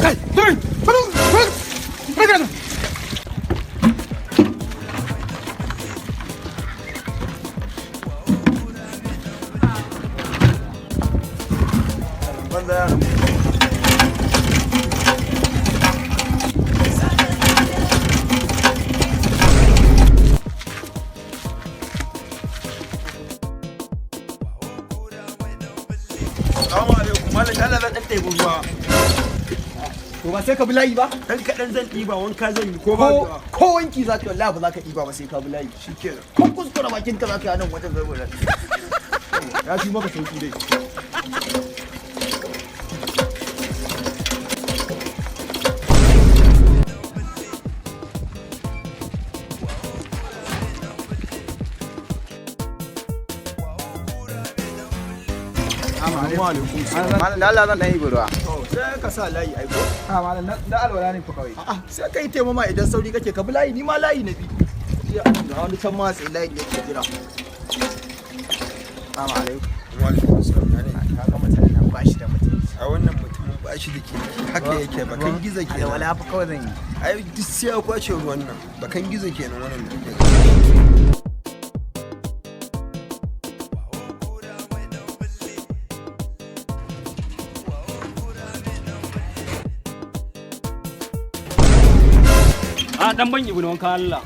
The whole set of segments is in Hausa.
Kai, kai. Banza yaron. Salamu alaikum, malam, Allah zan ɗan ɗebi ruwa. To ba sai ka bi layi ba? Ɗan kaɗan zan ɗiba, wanka zan yi ko ba Ko ruwa. ko wanki za ka yi, wallahi ba za ka ɗiba ba sai ka bi layi. Shikenan. Ko kuskure bakin ka za ka yi a nan wajen zai wurin. Ya fi maka sauki dai. Assalamu alaikum. Malam, da Allah zan dan yi ruwa. To sai ka sa layi ai ko? A malam, na alwala ne fa kawai. A'a, sai ka yi taimama idan sauri kake, ka bi layi, ni ma layi na bi. Ga wani can ma sai layi yake jira. Assalamu alaikum. Wa alaikum salam. Ne. Ka ga mutum nan ba shi da mutunci. A wannan mutumin ba shi da kirki. Haka yake bakan gizo kenan. Alwala fa kawai zan yi. Ai duk sai ya kwace ruwan nan. Bakan gizo kenan wannan da kake gani. A dan ban ibu na wanka Allah.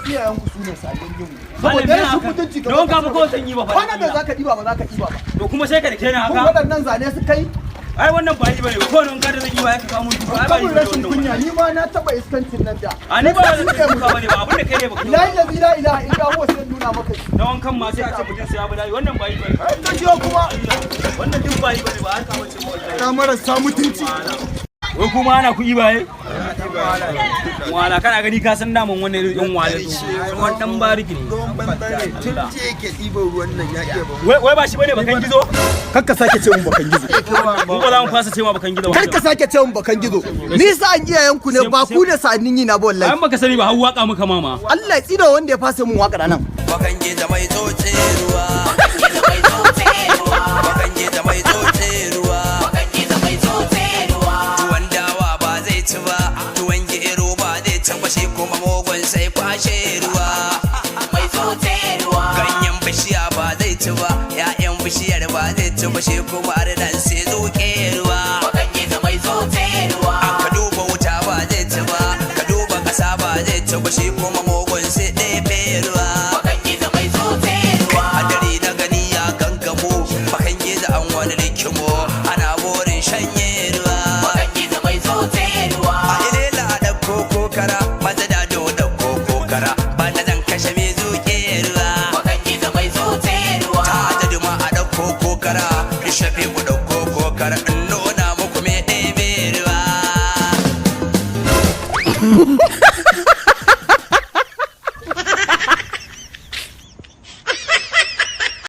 Iyayen ku su ne sabon yin. Malam, Saboda me rashin haka? mutunci ka Na wanka fa kawai zan yi ba fa. Kwanan da za ka ɗiba ba za ka ɗiba ba. To kuma sai ka dake ni Kun haka? waɗannan zane su kai. Ai wannan ba yi bane. Ko wani wanka da zan yi ba ya ka kawo mun duka. Ai ba yi Kabin bane rashin wannan. kunya, ni ma na taɓa iskancin nan da. A ni ba wani duka bane ba, abin da kai ne baka yi. La ilaha illa illa huwa, sai nuna maka shi. Na wankan ma sai a ce mutum sai ya bi layi. Wannan ba yi bane. Ai ka jiyo kuma. Wannan duk ba yi bane ba, harka bace ba wallahi. Na marasa mutunci. Wai kuma ana kuɗi baye? Wala kana gani, ka san daman wannan irin yan wala to. Wani dan bariki ne. Ruwan banza ne. Tun jiya yake ɗiban ruwan nan ya iya ban. Wai ba shi bane bakan gizo? Kar ka sake ce mun bakan gizo. Mu ba za mu fasa cewa bakan gizo ba. Kar ka sake ce mun bakan gizo. Ni sa'an iyayenku ne, ba ku ne sa'annin yi na ba wallahi. Ai baka sani ba, har waka muka mama. Allah ya tsira wanda ya fasa mun waƙar nan. Bakan gizo mai tsotse ruwa. Bakan gizo mai tsotse ruwa. Tuwon dawa ba zai ci ba, tuwon gero ba zai ci ba, shi kuma mugun sai kwashe ruwa. Ganyen bishiya ba zai ci ba, 'ya'yan bishiyar ba zai ci ba, shi kuma arnan sai zuƙe ruwa. Ka duba wuta ba zai ci ba, ka duba ƙasa ba zai ci ba, shi kuma mugun sai ɗebe ruwa. Hadari na gani ya gangamo, bakan gizo an wani rikimo, ana burin shanye ruwa. A ilela a ɗauko kokara, maza da do ɗauko kokara, ba na zan kashe mai zuƙe ruwa. Ta adadu ma a ɗauko kokara, rishafe ku ɗauko kokara. In